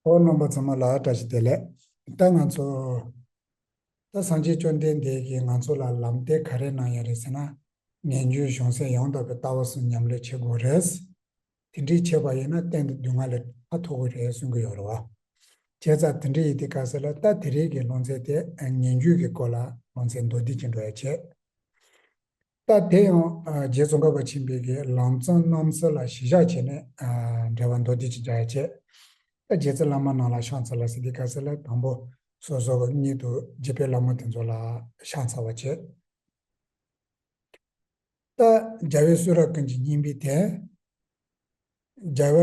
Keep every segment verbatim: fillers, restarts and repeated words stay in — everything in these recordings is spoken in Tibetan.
ཨོ། རྣམ་པ་ཚང་མ་ལ་བཀྲ་ཤིས་བདེ་ལེགས། ད་ང་ཚོ་ད་སངས་རྒྱས་བཅོམ་ལྡན་འདས་ཀྱིས་ང་ཚོ་ལ་ལམ་སྟོན་ག་རེ་གནང་ཡོད་རེད་ཟེར་ན། ངེས་འབྱུང་གཞུང་སེམས་ཡང་དག་པའི་ལྟ་བ་གསུམ་ཉམས་ལེན་བྱེད་དགོས་རེད། དེ་འདྲའི་བྱས་པ་ཡིན་ན་གཏན་དུ་སྡུག་བསྔལ་ལས་ཐར་ཐུབ་ཀྱི་རེད་གསུང་གི་ཡོད་རེད་བ། བྱས་ཙང་དེ་འདྲ་ཡིན་དུས་སྐབས་སུ་ལ་ད་དེ་རིང་གི་སློབ་ཚན་དེ་ངེས་འབྱུང་གི་སྐོར་ལ་སློབ་ཚན་མདོར་བསྡུས་ཅིག་འགྲོ་ཡ་བྱས། ད་དེ་ཡང་ཨ་རྗེ་ཙོང་ཁ་པ་ཆེན་པོའི་གི་ལམ་གཙང་རྣམ་གསུམ་ལ་གཞི་བཞག་བྱས་ནས་ཨ་འགྲེལ་པ་མདོར་བསྡུས་ཅིག་རྒྱག་ཡ་བྱས། ད་རྗེ་བཙུན་བླ་མ་རྣམས་ལ་ཕྱག་འཚལ་ལ་ཟེར་དུས་སྐབས་སུ་ལ་དང་པོ་སོ་སོ་གི་སྙིང་དུ་རྗེ་དཔོན་བླ་མ་དེ་ཚོ་ལ་ཕྱག་འཚལ་བ་བྱས། ད་རྒྱལ་བའི་གསུང་རབ་ཀུན་གྱི་སྙིང་པོའི་དོན། རྒྱལ་བ་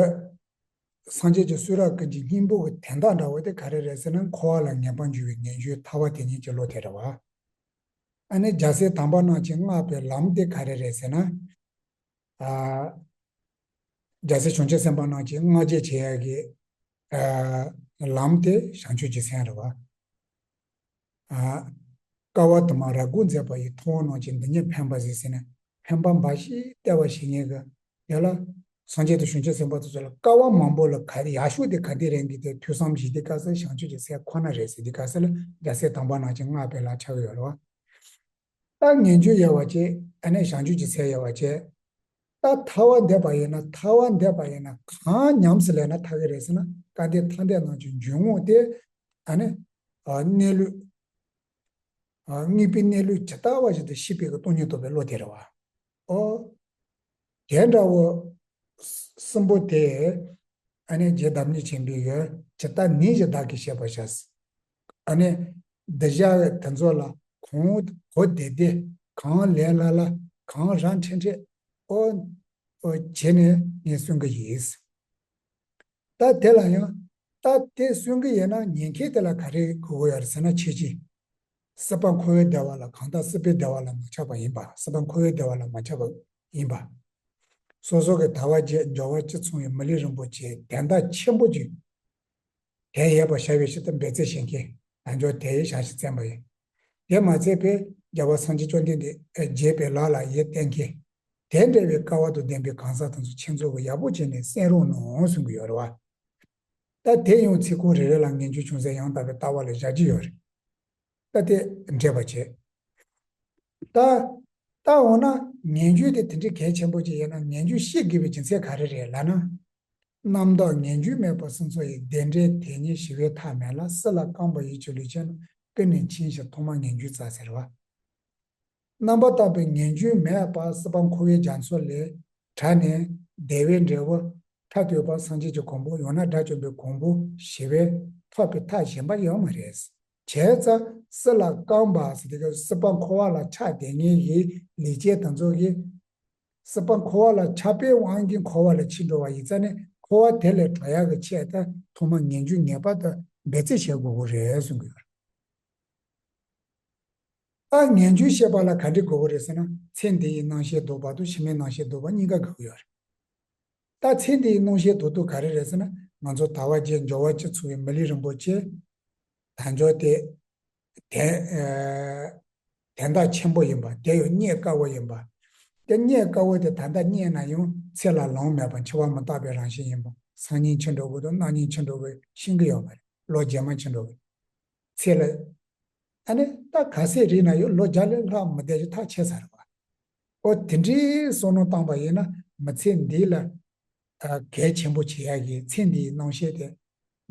སངས་རྒྱས་ཀྱི་གསུང་རབ་ཀུན་གྱི་སྙིང་པོ་གི་དོན་དག་འདྲ་བོ་དེ་ག་རེ་རེད་ཟེར་ན། འཁོར་བ་ལས་ངེས་པར་འབྱུང་བའི་ངེས་འབྱུང་ཐར་པ་དེ་ཉིད་ཀྱི་བློ་དེ་རེད་བ། ཨ་ནི་རྒྱལ་སྲས་དམ་པ་རྣམས་ཀྱིས་བསྔགས་པའི་ལམ་དེ་ག་རེ་རེད་ཟེར་ན། ཨ། རྒྱལ་སྲས་བྱང་ཆུབ་སེམས་དཔའ་རྣམས་ཀྱིས་བསྔགས་བརྗོད་བྱེད་ཡ་གི་ཨ་ལམ་དེ་བྱང་ཆུབ་ཀྱི་སེམས་རེད་བ། ཨ། དཀའ་བ་དུ་མར་རབ་སྒོམ་མཛད་པ་ཡིས། ཐུབ་དབང་རྣམས་ཀྱིས་འདི་ཉིད་ཕན་པ་ཟད་ཟེར་ནས། ཕན་པ་འབའ་ཞིག་སྟེར་བར་བྱེད་མཁན་གྱི། དེ་ལ་སངས་རྒྱས་དང་བྱང་ཆུབ་སེམས་དཔའ་དེ་ཚོ་ལ་དཀའ་བ་མང་པོ་ལ་ག་རེ་ཡག་ཤོས་དེ་ག་དེ་རེད་འདི་དེ་ཐོས་བསམ་བྱེད་དུས་སྐབས་སུ་བྱང་ཆུབ་ཀྱི་སེམས་ཁོ་ན་རེད་ཟེར་དུས་སྐབས་སུ་ལ་རྒྱལ་སྲས་དམ་པ་རྣམས་ཀྱིས་བསྔགས་པའི་ལམ་ཆགས་ཀྱི་ཡོད་རེད་བ། ད་ངེས་འབྱུང་ཡལ་བ་བྱས། ཨ་ནི་བྱང་ཆུབ་ཀྱི་སེམས་ཡལ་བ་བྱས། ད་ཐར་བ་འདོད་པ་ཡིན་ན། ཐར་བ་འདོད་པ་ཡིན་ན་གང་ཉམས་སུ་ལེན་ན་ཐར་གི་རེད་ཟེར་ན། སྐལ་ལྡན་ཐར་འདོད་རྣམས་ཀྱི་འཇུག་ངོགས་དེ། ཨ་ནི་ཨ་གནས་ལུགས། ཨ་དངོས་པོའི་གནས་ལུགས་ཇི་ལྟ་བ་བཞིན་དུ་ཤེས་པའི་གི་སྟོང་ཉིད་རྟོགས་པའི་བློ་དེ་རེད་བ། ཨོ། དེ་འདྲ་བོ་གསུམ་པོ་དེ། ཨ་ནི་རྗེ་བདག་ཉིད་ཆེན་པོས་ཡོད་ཇི་ལྟར་ནད་བཞིན་བདག་གིས་བཤད་པར་བྱ། ཨ་ནི་འདི་བཞག་དེ་ཚོ་ལ་གོང་གོ་བདེ་བདེ། གང་ལས་སླ་སླ། གང་ར་འཕྲོད་འཕྲོད། ཨོ། ཨོ་བྱས་ནས་ངས་གསུང་གི་ཡིན། ད་དེ་ལ་ཡང་ད་དེ་གསུང་གི་ཡིན་ན་ཉན་མཁན་དེ་ལ་ག་རེ་དགོས་ཀྱི་ཡོད་རེད་ཟེར་ན། ཁྱེད་ཀྱིས་སྲིད་པ་འཁོར་བའི་བདེ་བ་ལ་གང་ལྟར། སྲིད་པའི་བདེ་བ་ལ་མ་ཆགས་པ་ཡིན་པ། སྲིད་པ་འཁོར་བའི་བདེ་བ་ལ་མ་ཆགས་པ་ཡིན་པ། སོ་སོ་གི་དལ་བ་བརྒྱད་འབྱོར་བ་བཅུ་ཚང་བའི་མི་ལུས་རིན་པོ་ཆེ་དོན་དག་ཆེན་པོ་ཅིག་དེ་ཡོད་པར་བྱ་བའི་ཕྱིར་དུ་འབད་རྩོལ་བྱེད་མཁན་དལ་འབྱོར་དེ་ཡི་ཞལ་ཞིག་བསྩལ་པ་ཡིན། དེ་མ་ཚད་པའི་རྒྱལ་བ་སངས་རྒྱས་བཅོམ་ལྡན་འདས་དགྱེས་པའི་ལག་ལ་ཡིད་གཏད་མཁན། དེ་འདྲ་བའི་སྐལ་བ་དང་ལྡན་པའི་གང་ཟག་དེ་ཚོ་ཁྱེད་ཚོ་གིས་ཡག་པོ་བྱས་ནས་གསན་རོགས་གནང་གསུང་གི་ཡོད་རེད་བ། ད་དེ་ཡང་ཚིག་ཁུངས་རེ་རེ་ལ་ངེས་འབྱུང་བྱང་སེམས་ཡང་དག་པའི་ལྟ་བ་ལ་བཞག་རྒྱུ་ཡོད་རེད། ད་དེ་འགྲེལ་པ་བྱེད། ད་ད་འོ་ན་ངེས་འབྱུང་དེ་དེ་འདྲའི་གལ་ཆེན་པོ་ཅིག་ཡིན་ན། ངེས་འབྱུང་ཤེས་དགོས་པའི་རྒྱུ་མཚན་ག་རེ་རེད་ལབ་ན། རྣམ་དག་ངེས་འབྱུང་མེད་པ་སུ་འཚོ་ཡི། བདེ་འབྲས་དེ་ཉིད་ཞི་བའི་མཐའ་མེད་ལ། སྲིད་ལ་རྐང་པ་ཡིད་ཀྱི་ལུས་ཅན་རྣམས། ཀུན་ནས་འཆིང་ཞིང་ཐོག་མར་ངེས་འབྱུང་བཙལ་ཟེར་བ། རྣམ་པར་དག་པའི་ངེས་འབྱུང་མེད་པར་སྲིད་པ་འཁོར་བའི་རྒྱ་མཚོ་ལས་བྲལ་ནས་བདེ་བའི་འབྲས་བུ་ཐར་འདོད་པ་སངས་རྒྱས་ཀྱི་གོ་འཕང་། ཡང་ན་དགྲ་བཅོམ་པའི་གོ་འཕང་ཞི་བའི་ཐོབ་པའི་ཐབས་གཞན་པ་ཡོད་མ་རེད། བྱས་ཙང་སྲིད་ལ་རྐང་པ་ཟེར་དུས་སྲིད་པ་འཁོར་བ་ལ་ཆགས་བསྡད་མཁན་གྱི་ལུས་ཅན་དེ་ཚོ་གིས། སྲིད་པ་འཁོར་བ་ལ་ཆགས་པའི་དབང་གིས་འཁོར་བ་ལ་འཆི་འགྲོ་བ་ཡིན་ཙང་ནས། འཁོར་བ་དེ་ལས་གྲོལ་ཡག་གི་ཆེད་དུ་ཐོག་མར་ངེས་འབྱུང་ངེས་པར་དུ་འབད་རྩོལ་བྱེད་དགོས་ཀྱི་རེད་གསུང་གི་ཡོད་རེད། ད་ངེས་འབྱུང་ཤེས་པ་ལ་ག་འདྲ་དགོས་ཀྱི་རེད་ཟེར་ན། ཚེ་འདི་ཡི་རྣམ་ཤེས་ལྡོག་པ་དང་ཕྱི་མའི་རྣམ་ཤེས་ལྡོག་པ་གཉིས་ཀ་དགོས་ཀྱི་ཡོད་རེད། ད་ཚེ་འདི་ཡི་རྣམ་ཤེས་ལྡོག་དུས་ག་རེ་རེད་ཟེར་ན། ང་ཚོ་དལ་བ་བརྒྱད་འབྱོར་བ་བཅུ་ཚང་བའི་མི་ལུས་རིན་པོ་ཆེ། དལ་འབྱོར་དེ་དེ་ཨ་དོན་དག་ཆེན་པོ་ཡིན་པ། དེ་ཡང་རྙེད་དཀའ་བོ་ཡིན་པ། དེ་རྙེད་དཀའ་བོ་དེ་ད་ལྟ་རྙེད་ན་ཡང་ཚེ་ལ་ལོང་མེད་པ། འཆི་བ་མི་རྟག་པའི་རང་བཞིན་ཡིན་པ། སང་ཉིན་འཆི་འགྲོ་གི་འདུག། གནངས་ཉིན་འཆི་འགྲོ་གི། ཤེས་ཀྱི་ཡོད་མ་རེད། ལོ་རྗེས་མ་འཆི་འགྲོ་གི། ཚེ་ལ། ཨ་ནི་ད་ག་ཚད་རིང་ན་ཡང་ལོ་བརྒྱ་ལས་ལྷག་མི་བསྡད་རྒྱུ་ཐག་ཆོད་ཚར་བ། ཨོ་དེ་འདྲའི་བསམ་བློ་བཏང་པ་ཡིན་ན། མི་ཚེ་འདི་ལ་ཨ་གལ་ཆེན་པོ་བྱེད་ཡག་གི་ཚེ་འདིའི་རྣམ་ཤེས་དེ་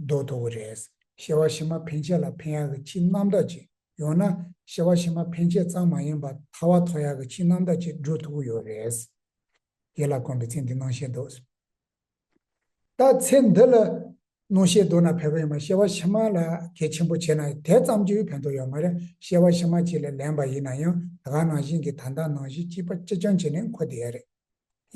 ལྡོག་ཐུབ་ཀྱི་རེད། སྐྱེ་བ་ཕྱི་མ་ཕན་ཆད་ལ་ཕན་ཡག་གི་ཕྱིའི་རྣམ་དག་ཅིག། ཡང་ན་སྐྱེ་བ་ཕྱི་མ་ཕན་ཆད་ཙམ་མ་ཡིན་པར་ཐར་པ་ཐོབ་ཡག་གི་ཕྱིའི་རྣམ་དག་ཅིག་འགྲོ་ཐུབ་ཀྱི་ཡོད་རེད། ཡིད་ལ་གོམས་པའི་ཚེ་འདིའི་རྣམ་ཤེས་ལྡོག། ད་ཚེ་འདི་ལ་རྣམ་ཤེས་ལྡོག་ན་ཕན་པ་ཡོད་མ། སྐྱེ་བ་ཕྱི་མ་ལ་གལ་ཆེན་པོ་བྱས་ན་དེ་ཙམ་གྱིས་ཕན་ཐོགས་ཡོད་མ་རེད། སྐྱེ་བ་ཕྱི་མ་ཅིག་ལ་ལེན་པ་ཡིན་ན་ཡང་། ད་ག་ནང་བཞིན་གྱི་ད་ལྟ་ནང་བཞིན་གཅིག་པ་གཅིག་རྐྱང་བྱས་ནས་འཁོར་བསྡད་ཡ་རེད།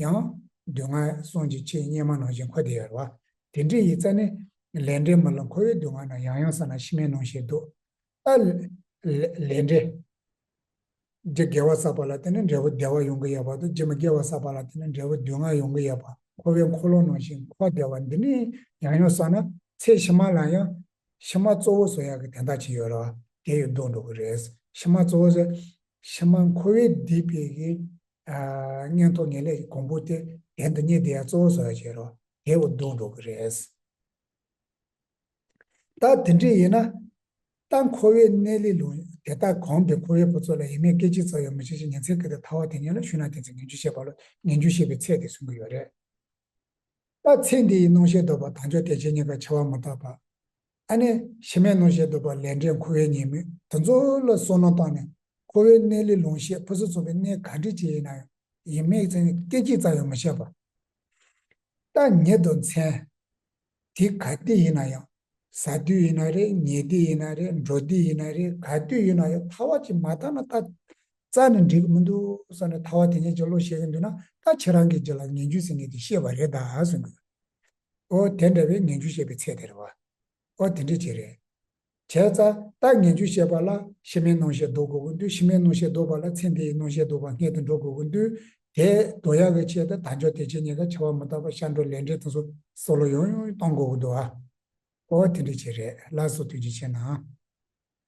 ཡང་སྡུག་བསྔལ་གསུམ་གྱི་ཆོས་སྔོན་མ་ནང་བཞིན་འཁོར་བསྡད་ཡ་རེད་བ། དེ་འདྲ་ཡིན་ཙང་ནས་ལས་འབྲས་མི་སླུ་འཁོར་བའི་སྡུག་བསྔལ་རྣམས། ཡང་ཡང་བསམས་ན་ཕྱི་མའི་རྣམ་ཤེས་ལྡོག། ད་ལས་ལས་འབྲས། རྒྱུ་དགེ་བ་བསགས་པ་ལ་བརྟེན་ནས་འབྲས་བུ་བདེ་བ་ཡོང་གི་ཡོད་པ་དང་། རྒྱུ་མི་དགེ་བ་བསགས་པ་ལ་བརྟེན་ནས་འབྲས་བུ་སྡུག་བསྔལ་ཡོང་གི་ཡོད་པ། འཁོར་བའི་འཁོར་ལོ་ནང་བཞིན་འཁོར་བསྡད་པ་འདི་ནི། ཡང་ཡང་བསམས་ན་ཚེ་ཕྱི་མ་ལ་ཡང་ཕྱི་མ་གཙོ་བོ་བཟོ་ཡག་གི་དོན་དག་ཅིག་ཡོད་རེད་བ། དེ་ཡང་ལྡོག་འགྲོ་གི་རེད། ཕྱི་མ་གཙོ་བོ་བཟོ། ཕྱི་མ་འཁོར་བའི་སྡིག་པའི་གི་ཨ་མངོན་མཐོ་ངེས་ལེགས་ཀྱི་གོང་བུ་དེ་དོན་དུ་གཉེར་བསྡད་ཡག་གཙོ་བོ་བཟོ་ཡག་ཅིག་རེད་བ། དེ་ཡང་ལྡོག་འགྲོ་གི་རེད། ད་དེ་འདྲ་ཡིན་ན། ད་འཁོར་བའི་གནས་ལས་ལོངས། དེ་ལྟར་གོམས་པའི་འཁོར་བའི་བུ་ཚོ་ལ་ཡེངས་མེད་སྐད་ཅིག་ཙམ་ཡང་མི་བྱེད་ཅིང་། ཉིན་མཚན་གང་དུ་ཐལ་བ་དེ་ཉིད་ལ་ཞུགས་ན། དེ་ཚེ་ངེས་འབྱུང་ཤེས་པ་ལ་ངེས་འབྱུང་ཤེས་པའི་ཚད་དེ་གསུང་གི་ཡོད་རེད། ད་ཚེ་འདི་ཡི་སྣང་ཤས་ལྡོག་པ། དལ་འབྱོར་དེ་ཅན་རྙེད་དཀའ་འཆི་བ་མི་རྟག་པ། ཨ་ནི་ཕྱི་མའི་སྣང་ཤས་ལྡོག་པ། ལས་འབྲས་འཁོར་བའི་ཉེས་དམིགས། དེ་ཚོ་ལ་བསམ་མནོ་བཏང་ནས་འཁོར་བའི་གནས་ལས་ལོངས་ཤེས། ཕུན་སུམ་ཚོགས་པའི་གནས་ག་འདྲ་ཅིག་ཡིན་ན་ཡང་ཡེངས་མེད་ཙམ་སྐད་ཅིག་ཙམ་ཡང་མི་བྱེད་པ། ད་ཉིན་དང་མཚན། དུས་ག་དུས་ཡིན་ན་ཡང་། བཟའ་དུས་ཡིན་ན་རེད། ཉལ་དུས་ཡིན་ན་རེད། འགྲོ་དུས་ཡིན་ན་རེད། ག་དུས་ཡིན་ན་ཡང་ཐལ་བ་ཅིག་མ་བཏང་ན་ད་རྩ་ནས་འགྲིག་གི་མི་འདུག་བསམ་ནས་ཐལ་བ་དེ་ཉིད་ཀྱི་བློ་ཤེས་ཀྱི་འདུག་ན། ད་ཁྱེད་རང་གི་རྒྱུད་ལ་ངེས་འབྱུང་ཟེར་མཁན་དེ་ཤེས་པ་རེད་ད་གསུང་གི། ཨོ་དེ་འདྲ་བའི་ངེས་འབྱུང་ཤེས་པའི་ཚད་དེ་རེད་བ། ཨོ་དེ་འདྲ་ཅིག་རེད། བྱས་ཙང་ད་ངེས་འབྱུང་ཤེས་པ་ལ་ཕྱི་མའི་སྣང་ཤས་ལྡོག་དགོས་ཀྱི་འདུག་ཕྱི་མའི་སྣང་ཤས་ལྡོག་པ་ལ་ཚེ་འདི་ཡི་སྣང་ཤས་ལྡོག་པ་སྔོན་དུ་འགྲོ་དགོས་ཀྱི་འདུག་དེ་ལྡོག་ཡག་གི་ཆེད་དུ་དལ་འབྱོར་དེ་ཅན་རྙེད་དཀའ་འཆི་བ་མི་རྟག་པ་ཤར་འགྲོ་ལས་འབྲས་དེ་ཚོ་བསམ་བློ་ཡང་ཡང་གཏོང་དགོས་ཀྱི་འདུག་ཨ། ཨོ་དེ་འདྲ་ཅིག་རེད། ལགས་སོ། ཐུགས་རྗེ་ཆེ་གནང་།